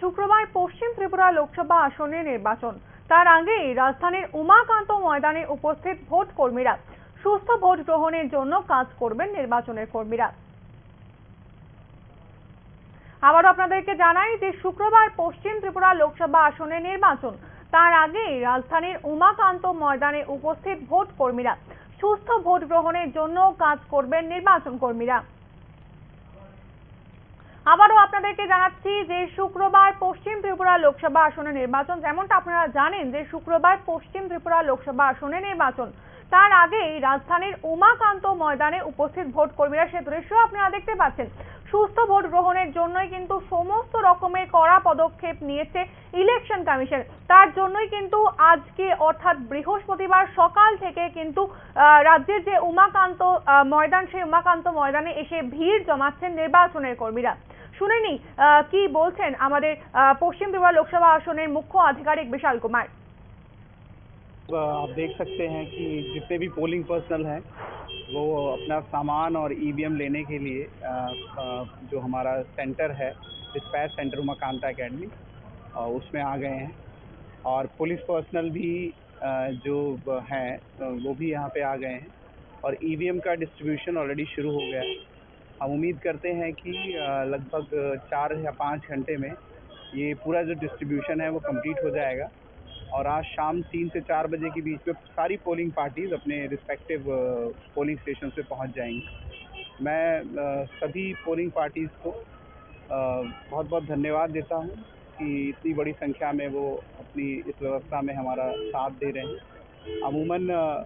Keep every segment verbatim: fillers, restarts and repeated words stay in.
শুক্রবার পশ্চিম ত্রিপুরা লোকসভা আসনে নির্বাচন। তার আগেই রাজধানীর উমাকান্ত ময়দানে উপস্থিত ভোট কর্মীরা। সুস্থ ভোট গ্রহণের জন্য কাজ করবেন নির্বাচনের কর্মীরা। আবারও আপনাদেরকে জানাই যে শুক্রবার পশ্চিম ত্রিপুরা লোকসভা আসনে নির্বাচন। তার আগেই রাজধানীর উমাকান্ত ময়দানে উপস্থিত ভোট কর্মীরা। সুস্থ ভোট গ্রহণের জন্য কাজ করবেন নির্বাচন কর্মীরা। আবারও আপনাদেরকে জানাচ্ছি যে শুক্রবার পশ্চিম ত্রিপুরা লোকসভা আসনে নির্বাচন। যেমনটা আপনারা জানেন যে শুক্রবার পশ্চিম ত্রিপুরা লোকসভা আসনে নির্বাচন। তার আগেই রাজধানীর উমাকান্ত ময়দানে উপস্থিত ভোট কর্মীরা, সে দৃশ্য আপনারা দেখতে পাচ্ছেন। সুস্থ ভোট গ্রহণের জন্যই কিন্তু সমস্ত রকমের কড়া পদক্ষেপ নিয়েছে ইলেকশন কমিশন। তার জন্যই কিন্তু আজকে অর্থাৎ বৃহস্পতিবার সকাল থেকে কিন্তু আহ, রাজ্যের যে উমাকান্ত আহ, ময়দান, সেই উমাকান্ত ময়দানে এসে ভিড় জমাচ্ছেন নির্বাচনের কর্মীরা। শুনে নি আহ, কি বলছেন আমাদের আহ, পশ্চিম ত্রিপুরা লোকসভা আসনের মুখ্য আধিকারিক বিশাল কুমার। अ, आप देख सकते हैं कि जितने भी पोलिंग पर्सनल हैं, वो अपना सामान और ईवीएम लेने के लिए, अ, अ, जो हमारा सेंटर है, डिस्पैच सेंटर उमाकांता एकेडमी, अ, उसमें आ गए हैं। और पुलिस पर्सनल भी, अ, जो ब-, हैं, अ, वो भी यहाँ पे आ गए हैं और ईवीएम का डिस्ट्रीब्यूशन ऑलरेडी शुरू हो गया है। हम उम्मीद करते हैं कि, अ, लगभग चार या पाँच घंटे में ये पूरा जो डिस्ट्रीब्यूशन है, वो कंप्लीट हो जाएगा। और आज शाम तीन से चार बजे के बीच में सारी पोलिंग पार्टीज अपने रिस्पेक्टिव, अ, पोलिंग स्टेशन पे पहुंच जाएंगी। मैं, अ, सभी पोलिंग पार्टीज को, अ, बहुत-बहुत धन्यवाद देता हूं कि इतनी बड़ी संख्या में वो अपनी इस व्यवस्था में हमारा साथ दे रहे हैं। अमूमन, अ,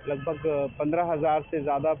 लगभग पन्द्रह हज़ार से ज़्यादा